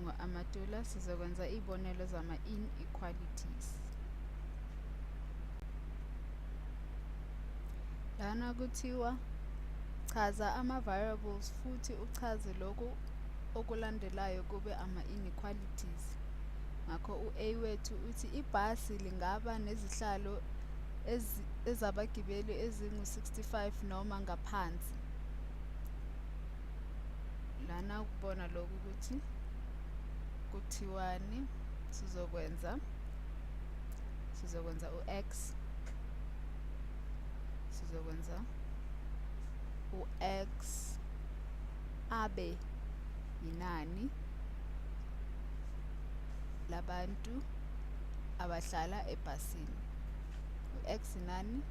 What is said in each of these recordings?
Ngingu-Amatula sizokwenza iy'bonelo zama-inequalities. Lana kuthiwa chaza ama-variables futhi uchaze lokhu okulandelayo kube ama-inequalities. Ngakho u-A wethu uthi ibhasi lingaba nezihlalo ezabagibeli ezingu-65 noma ngaphansi. Lana ukubona lokhu ukuthi kuthiwani sizokwenza u-x sizokwenza u-x abe inani labantu abahlala ebhasini. U-x inani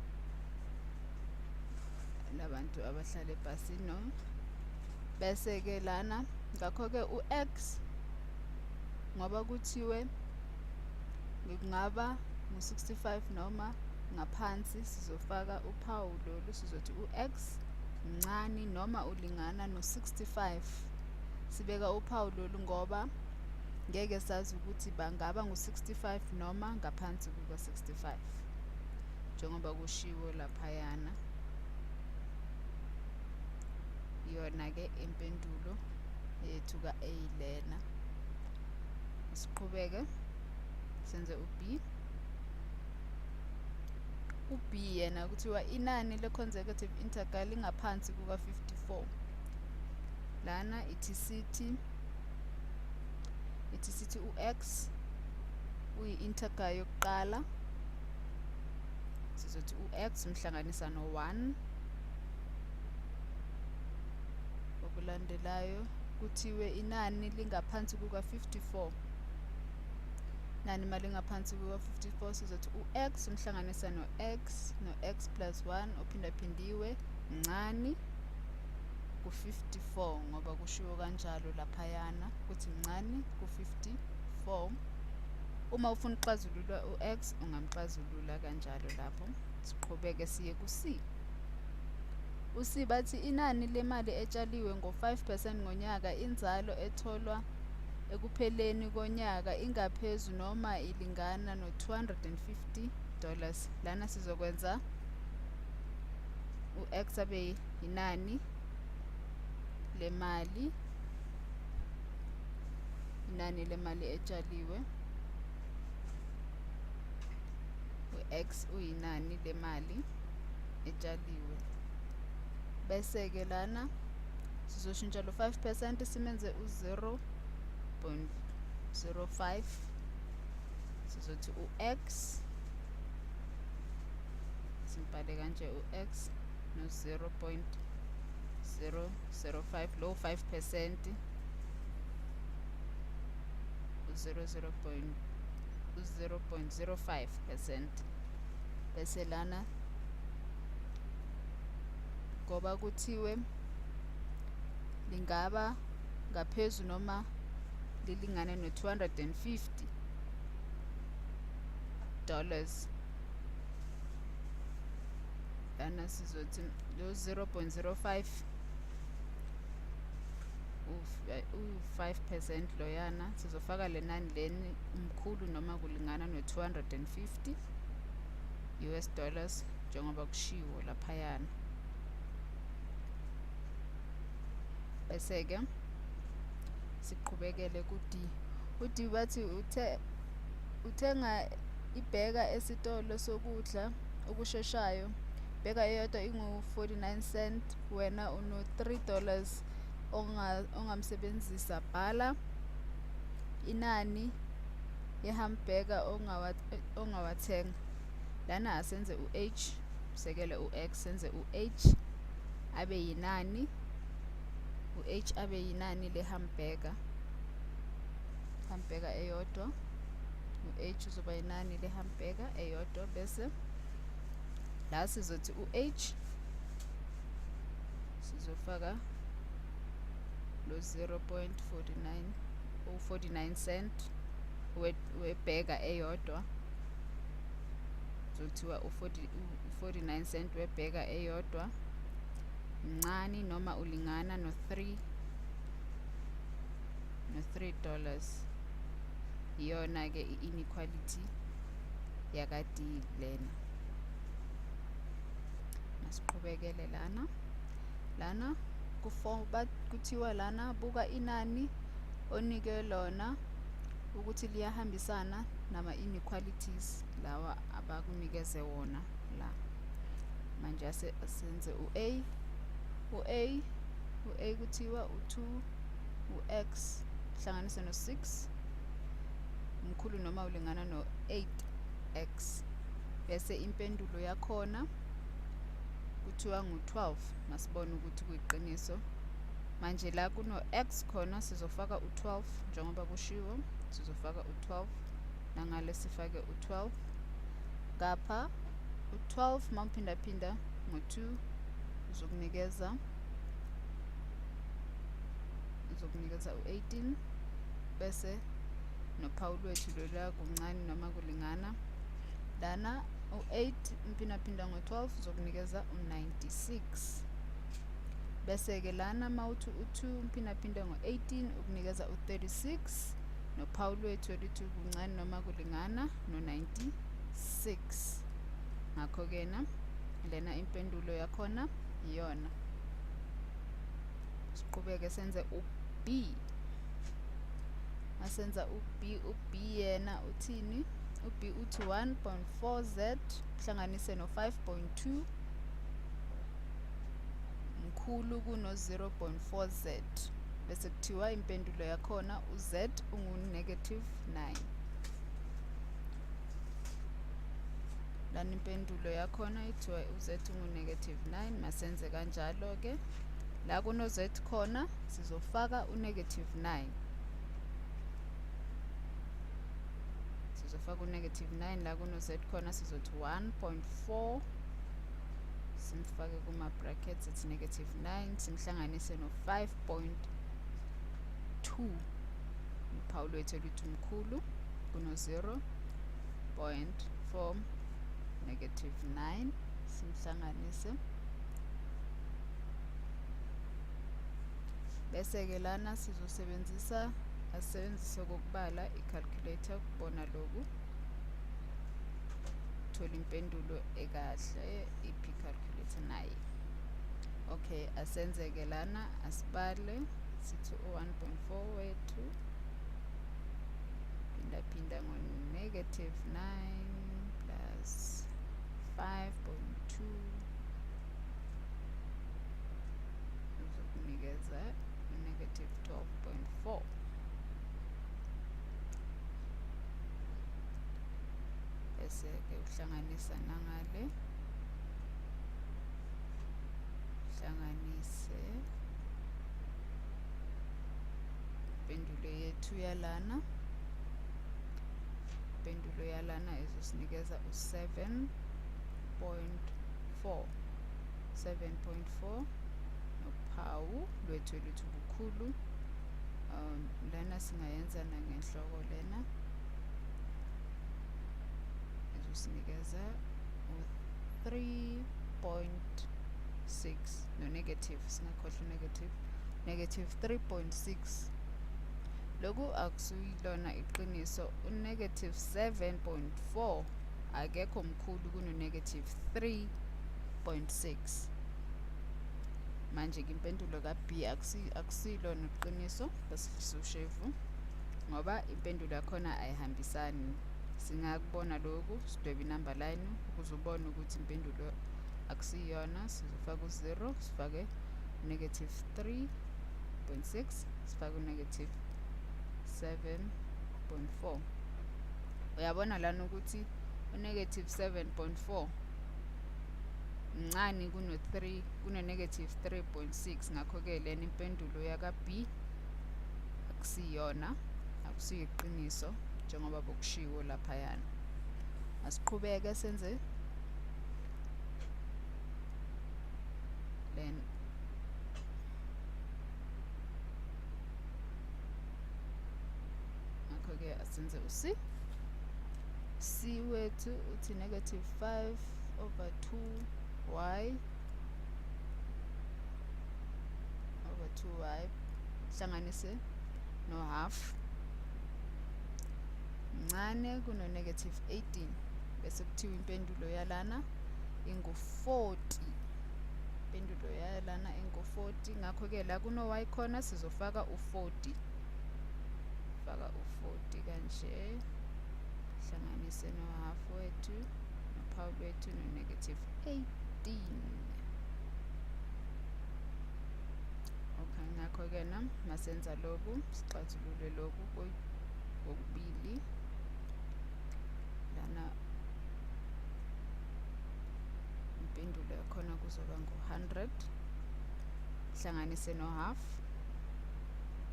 labantu abahlala ebhasini no bese-ke lana ngakho-ke u-x ngoba kuthiwe kungaba ngu-65 noma ngaphansi sizofaka uphawu lolu sizothi u-x mncane noma ulingana no-65. Sibeka uphawu lolu ngoba ngeke sazi ukuthi bangaba ngu-65 noma ngaphansi kuka-65 njengoba kushiwo laphayana. Iyona-ke impendulo yethu ka-A lena. Siqhubeke senze u-B. U-B yena kuthiwa inani le-consecutive integer lingaphansi kuka-54. Lana ithi sithi u-x uyi-integer yokuqala, sizothi u-x umhlanganisa no-1. Okulandelayo kuthiwe inani lingaphansi kuka-54. Nani malingaphansi kuka-54 sizothi u-x umhlanganisa no-x no-x plus 1 ophindaphindiwe mncane ku-54 ngoba kushiwo kanjalo laphayana ukuthi mncane ku-54. Uma ufuna ukuxazulula u-x ungamxazulula kanjalo lapho. Siqhubeke siye ku-C. U-C bathi inani lemali etshaliwe ngo-5% ngonyaka, inzalo etholwa ekupheleni konyaka ingaphezu noma ilingana no-$250. Lana sizokwenza u-x abe inani lemali, inani lemali etshaliwe. U-x uyinani lemali etshaliwe. Bese-ke lana sizoshintsha lo 5% simenze u-0.05. Sizothi u-x simbhale kanje u-x no-0.005 lo 5% u-0.05%. Bese lana ngoba kuthiwe lingaba ngaphezu noma lilingane no-$250, lana sizothi lo 0.05 u-5% loyana, sizofaka le nani leni mkhulu noma kulingana no-250 US dollars njengoba kushiwo laphayana. Bese-ke siqhubekele ku-D. U-D bathi uthenga ibheka esitolo sokudla okusheshayo, ibheka eyodwa ingu-49 cent, wena uno-$3 ongamsebenzisa. Bhala inani ye-hamburger ongawathenga. Lana asenze u-H sekele u-X, senze u-H abe yinani, u-H abe yinani le-hamburger, hamburger eyodwa. U-H uzoba inani le-hamburger eyodwa. Bese la sizothi u-H sizofaka lo 0.49 u-49 cent webheka eyodwa, kuzothiwa u-49 cent webheka eyodwa mncane noma ulingana no-3 no-$3. Iyona-ke i-inequality yaka-D lena. Masiqhubekele lana. Lana kuthiwa lana buka inani onike lona ukuthi liyahambisana nama-inequalities lawa abakunikeze wona la. Manje asenze u-A. U-A kuthiwa u-2 u-x hlanganise no-6 mkhulu noma ulingana no-8x, bese impendulo yakhona kuthiwa ngu-12. Masibone ukuthi kuyiqiniso. Manje la kuno-x khona sizofaka u-12 njengoba kushiwo, sizofaka u-12 nangale sifake u-12. Ngapha u-12 mawuphindaphinda ngo-2 uzokunikeza u-18, bese nophawu lwethu lolu kuncane noma kulingana. Lana u-8 umphindaphinda ngo-12 uzokunikeza u-96, bese-ke lana mawuthi u-2 umphindaphinda ngo-18 ukunikeza u-36, nophawu lwethu elithi kuncane noma kulingana no-96. Ngakho-ke na lena impendulo yakhona iyona. Siqhubeke senze u-B. Masenza u-B, u-B yena uthini? U-B uthi 1.4z hlanganise no-5.2 mkhulu kuno-0.4z, bese kuthiwa impendulo yakhona u-z ungu--9. Lana impendulo yakhona ithiwa u-z ungu--9. Masenze kanjalo-ke. La kuno-z khona sizofaka u--9. Sizofaka u--9 la kuno-z khona, sizothi 1.4 simfake kuma-brackets ethi -9, simhlanganise no-5.2, uphawu lwethu elithi mkhulu kuno-0.4 -9, simhlanganise. Bese-ke lana sizosebenzisa asebenzise kokubala i-calculator ukubona lokhu, thola impendulo ekahle. Iphi calculator naye? Okay, asenzeke lana, asibale sithi u-1.4 wethu phindaphinda ngo--9 plus 5.2 uzokunikeza -12.4. Bese-ke uhlanganisa nangale, uhlanganise impendulo yethu yalana. Impendulo yalana izosinikeza u-7.4, 7.4 nophawu lwethu elithi ubukhulu. Lana singayenza nangenhloko lena, izosinikeza u-3.6 no negative, singakhohlwa negative, -3.6. Lokhu akusiyilona iqiniso. U--7.4 akekho mkhulu kuno--3.6. Manje-ke impendulo ka-B akusilona iqiniso, basidlisa ushevu ngoba impendulo yakhona ayihambisani. Singakubona lokhu, sidwebe inumber line ukuze ubone ukuthi impendulo akusiyona. Sizofaka u-0, sifake -3.6, sifake u--7.4. Uyabona lana ukuthi u--7.4 mncane kuno-3, kuno--3.6. Ngakho-ke lena impendulo yaka-B akusiyona, akusiyiqiniso njengoba bokushiwo laphayana. Asiqhubeke senze lena. Ngakho-ke asenze u-C. C wethu uthi -5 over 2y over 2y hlanganise no half mncane kuno negative 18, bese kuthiwa impendulo yalana ingu-40. Impendulo yalana ingu-40. Ngakho-ke la kuno-y khona sizofaka u-40, faka u-40 kanje, hlanganise no-half wethu nophawu lwethu no-negative 18. Okay, ngakho-ke na masenza lokhu, sixazulule lokhu kokubili lana. Impendulo yakhona kuzoba ngu-100, hlanganise no-half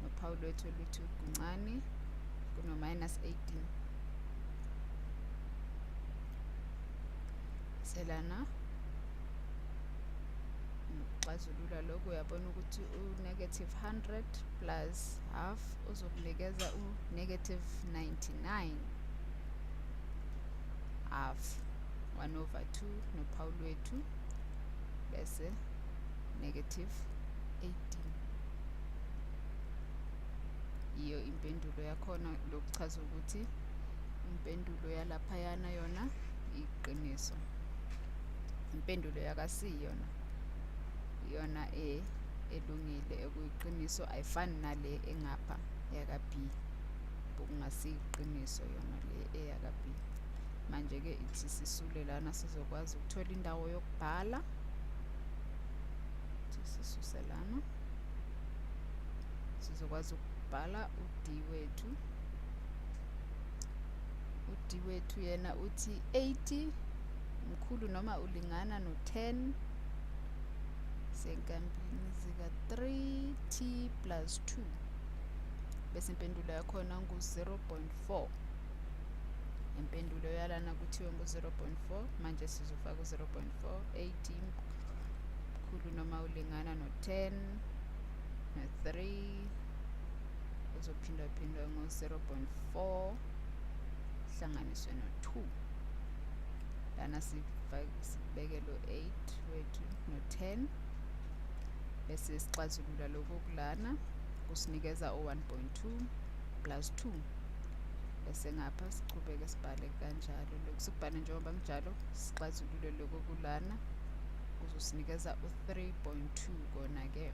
nophawu lwethu oluthi kuncane kuno-minus 18. Selana ukuxazulula lokhu, uyabona ukuthi u-negative 100 plus half uzokunikeza u-negative 99 half 1 over 2 nophawu lwethu, bese negative 18 iyo impendulo yakhona. Lokuchaza ukuthi impendulo yalaphayana yona iqiniso, impendulo yaka-C yona iyona e elungile ekuyiqiniso, ayifani nale engapha yaka-B, bokungasiyiqiniso yona le eyaka-B. Manje-ke ithi sisule lana sizokwazi ukuthola indawo yokubhala. Ithi sisuse lana sizokwazi ukubhala u-D wethu. U-D wethu yena uthi 80 mkhulu noma ulingana no-10 senkambini zika 3t plus 2, bese impendulo yakhona ngu-0.4. Impendulo yalana kuthiwe ngu-0.4. Manje sizofaka u-0.4. 80 mkhulu noma ulingana no-10 no-3 uzophindwaphindwa ngo-0.4 hlanganiswe no-2. Lana sibeke lo 8 wethu no-10, bese sixazulula lokhu kulana kusinikeza u-1.2 plus 2, bese ngapha sichubeke sibhale kanjalo. Lokhu sikubhale njengoba kunjalo, sixazulule lokhu kulana kuzosinikeza u-3.2. Kona-ke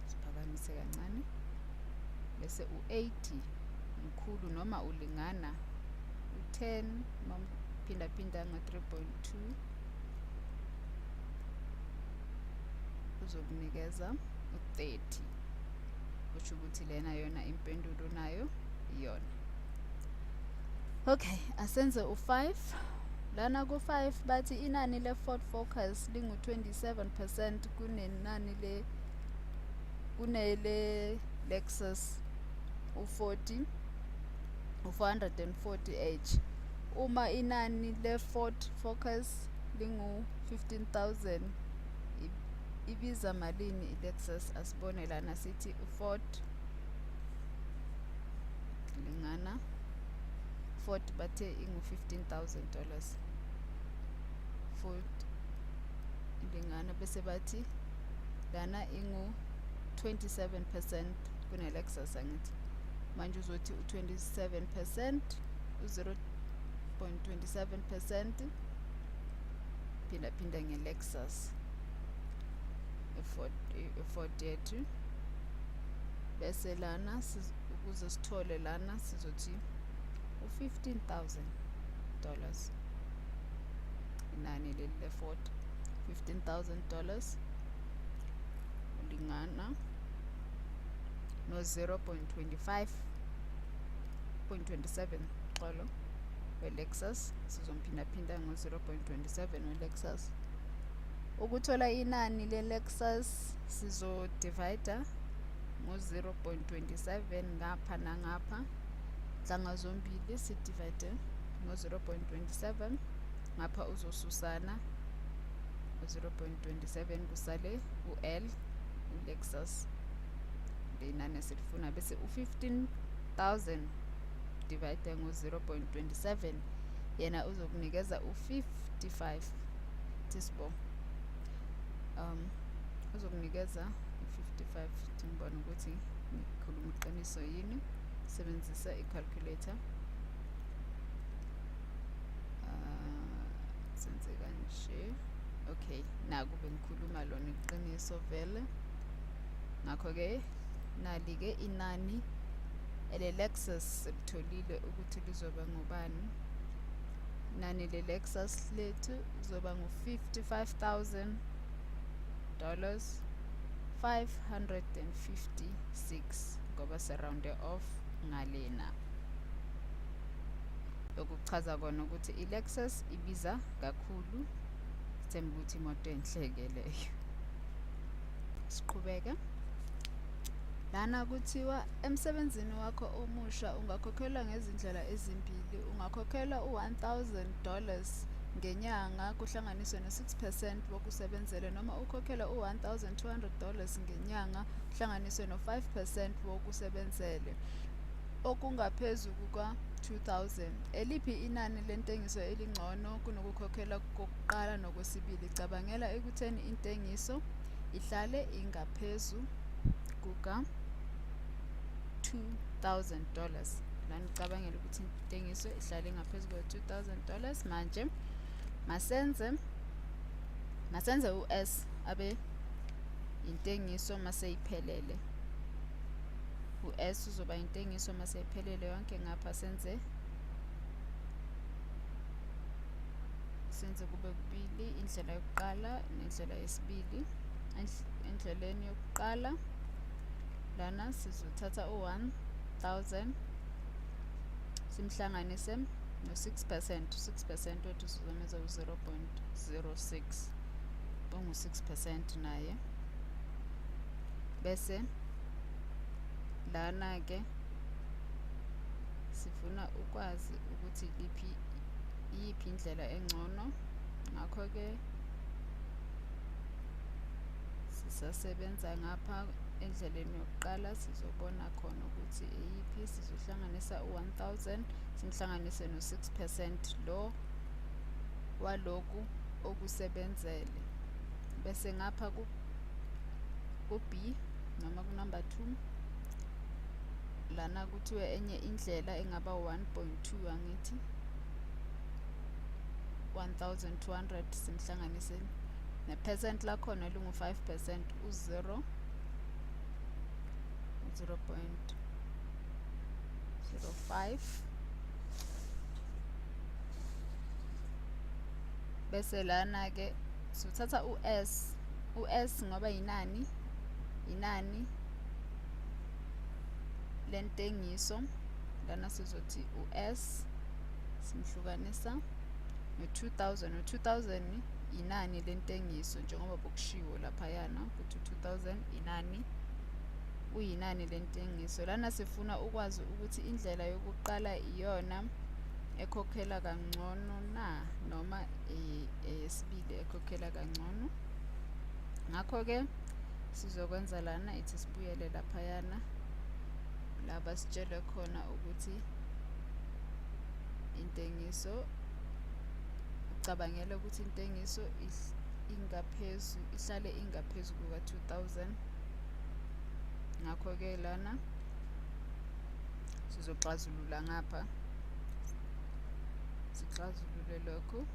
siphakamise kancane, bese u-80 mkhulu noma ulingana u-10 uma uphindaphinda ngo-3.2 uzokunikeza u-30. Kusho ukuthi lena yona impendulo nayo iyona. Okay, asenze u-5. Lana ku-5 bathi inani le-Ford Focus lingu-27% kunenani le kunele Lexus u-40 u-440h. Uma inani le-Ford Focus lingu-15,000, ibiza malini i-Lexus? Asibone lana, sithi u-Ford lingana Ford bathe ingu $15,000, Ford lingana, bese bathi lana ingu 27% kune Lexus. Angithi manje uzothi u-27%, u-0.27% phinda phinda nge-Lexus, i-Ford yethu, bese lana ukuze sithole lana sizothi u-$15,000, inani leli le-Ford $15,000 ulingana no 0.25 0.27 xolo we-Lexus, sizomphindaphinda ngo-0.27 we-Lexus. Ukuthola inani le-Lexus sizodivida ngo-0.27 ngapha nangapha, nhlanga zombili sidivide ngo-0.27. Ngapha uzosusana u-0.27, kusale u-L, u-Lexus lenani esilifuna, bese u-15,000 divide ngo-0.27 yena uzokunikeza u-55. Tisibo uzokunikeza u-55. Ngibona ukuthi ngikhuluma iqiniso yini. Sebenzisa i-calculator. Senze kanje. Okay, naku bengikhuluma lona iqiniso vele. Ngakho-ke nali-ke inani ele-Lexus selitholile ukuthi lizoba ngubani. Inani le-Lexus lethu lizoba ngu-$55,000 556 ngoba se-round-e off ngalena. Okuchaza kona ukuthi i-Lexus ibiza kakhulu. Sithemba ukuthi imoto enhle-ke leyo. Siqhubeke. Lana kuthiwa emsebenzini wakho omusha ungakhokhelwa ngezindlela ezimbili. Ungakhokhelwa u-$1,000 ngenyanga kuhlanganiswe no-6% wokusebenzele, noma ukhokhelwe u-$1,200 ngenyanga kuhlanganiswe no-5% wokusebenzele okungaphezu kuka-2000. Eliphi inani lentengiso elingcono kunokukhokhelwa kokuqala nokwesibili? Cabangela ekutheni intengiso ihlale ingaphezu kuka-$2,000. Lana ucabangela ukuthi intengiso ihlale ingaphezu kuka-$2,000. Manje masenze u-S abe intengiso maseyiphelele. U-S uzoba intengiso maseyiphelele yonke. Ngapha senze kube kubili, indlela yokuqala nendlela yesibili. Endleleni yokuqala lana sizothatha u-1000 simhlanganise no-6%. 6% wethu sizomenza u-0.06, ungu-6% naye. Bese lana-ke sifuna ukwazi ukuthi iyiphi indlela engcono. Ngakho-ke sisasebenza ngapha endleleni yokuqala, sizobona khona ukuthi eyiphi. Sizohlanganisa u-1000 simhlanganise no-6% lo walokhu okusebenzele. Bese ngapha ku-B noma ku-number 2 lana kuthiwe enye indlela engaba 1.2, angithi 1200 simhlanganise ne-percent lakhona lingu-5%, u-0 0.05. Bese lana-ke sothatha u-S, u-S ngoba inani lentengiso. Lana sizothi u-S simhlukanisa no-2000. U-2000 inani lentengiso njengoba bokushiwo laphayana ukuthi u-2000 inani uyinani lentengiso. Lana sifuna ukwazi ukuthi indlela yokuqala iyona ekhokhela kangcono na, noma eyesibili ekhokhela kangcono. Ngakho-ke sizokwenza lana ithi sibuyele laphayana la basitshele khona ukuthi intengiso, ucabangela ukuthi intengiso ingaphezu, ihlale ingaphezu kuka-2000. Ngakho-ke lana sizoxazulula ngapha, sixazulule lokhu,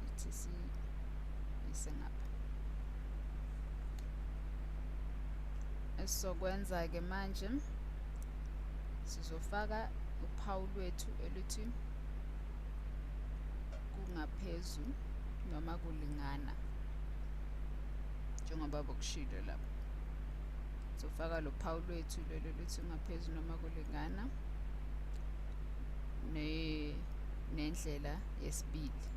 ithi siyise ngapha. Esizokwenza-ke manje, sizofaka uphawu lwethu elithi kungaphezu noma kulingana, njengoba bokushilo lapha. Sofaka lo phawu lwethu lelo luthi ngaphezu noma kulingana nendlela yesibili,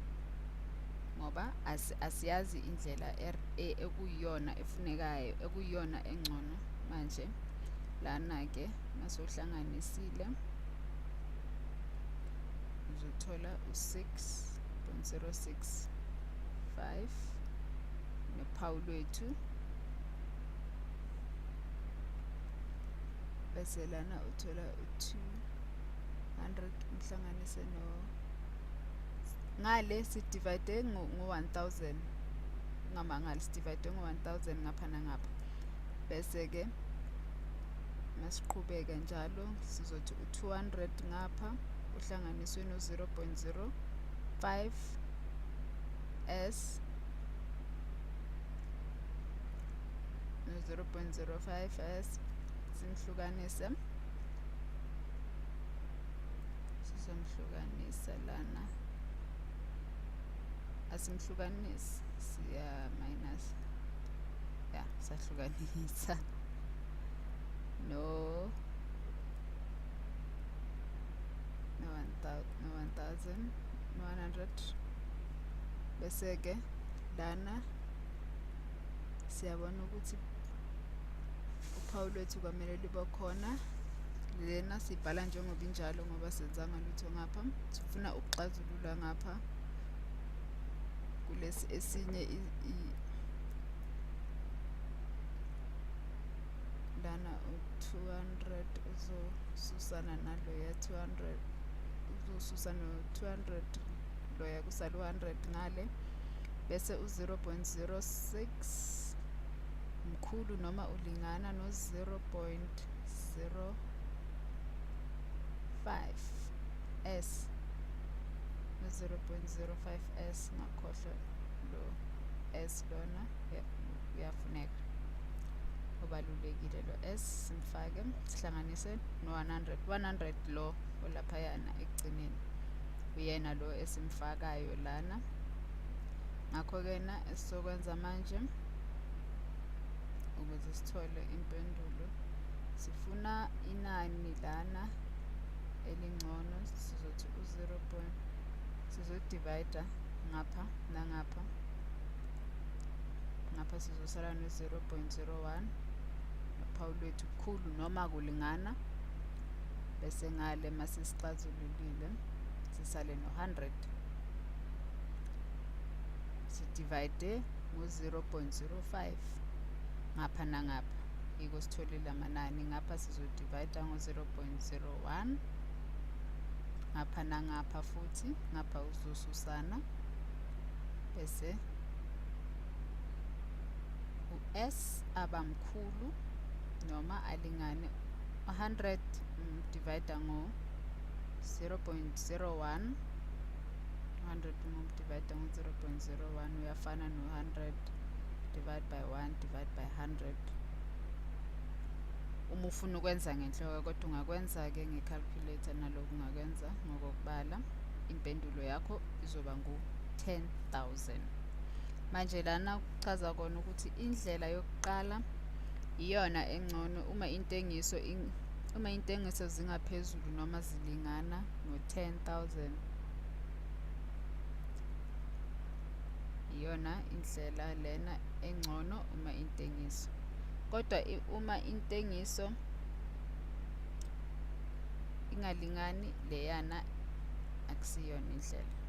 ngoba asiyazi indlela ekuyiyona efunekayo, ekuyiyona engcono. Manje lana-ke masohlanganisile uzothola u-6.065 nophawu lwethu. Bese lana uthola u-200 umhlanganise no ngale si-divide ngo-1000, ungamangali, si-divide ngo-1000 ngapha nangapha. Bese-ke Masiqhubeka njalo sizothi u-200 ngapha uhlanganiswe no-0.05 s no-0.05 s, simhlukanise, sizomhlukanisa lana, asimhlukanisi, siya minus, ya sahlukanisa no 1100. Bese-ke lana siyabona ukuthi uphawu lwethu kwamele libe khona. Lena sibhala njengoba injalo ngoba senzanga lutho ngapha, sifuna ukuxazulula ngapha kulesi esinye lana u-200 uzosusana naloya 200, uzosusa no-200 loya, kusala u-100 ngale, bese u-0.06 mkhulu noma ulingana no-0.05 s, no-0.05 s, ngakhohlwa lo s lona uyafuneka, ubalulekile lo s, simfake sihlanganise no-100, 100 lo olaphayana ekugcineni uyena lo esimfakayo lana. Ngakho-ke na esizokwenza manje ukuze sithole impendulo, sifuna inani lana elingcono, sizothi u-0 sizodivida ngapha nangapha, ngapha sizosala no-0.01 nophawu lwethu kukhulu noma kulingana, bese ngale masesixazululile sisale no-100, sidivide ngo-0.05 ngapha nangapha, yiko sitholile amanani. Ngapha sizodivida ngo-0.01 ngapha nangapha, futhi ngapha uzosusana, bese u-s abamkhulu noma alingane 100 divide ngo 0.01, 100 divide ngo 0.01 uyafana no 100 divide by 1 divide by 100. Uma ufuna ukwenza ngenhloko, kodwa ungakwenza-ke nge-calculator, nalokhu ungakwenza ngokokubala, impendulo yakho izoba ngu-10,000. Manje lana kuchaza kona ukuthi indlela yokuqala iyona engcono uma intengiso uma intengiso zingaphezulu noma zilingana no-10,000, iyona indlela lena engcono uma intengiso, kodwa uma intengiso ingalingani leyana akusiyona indlela.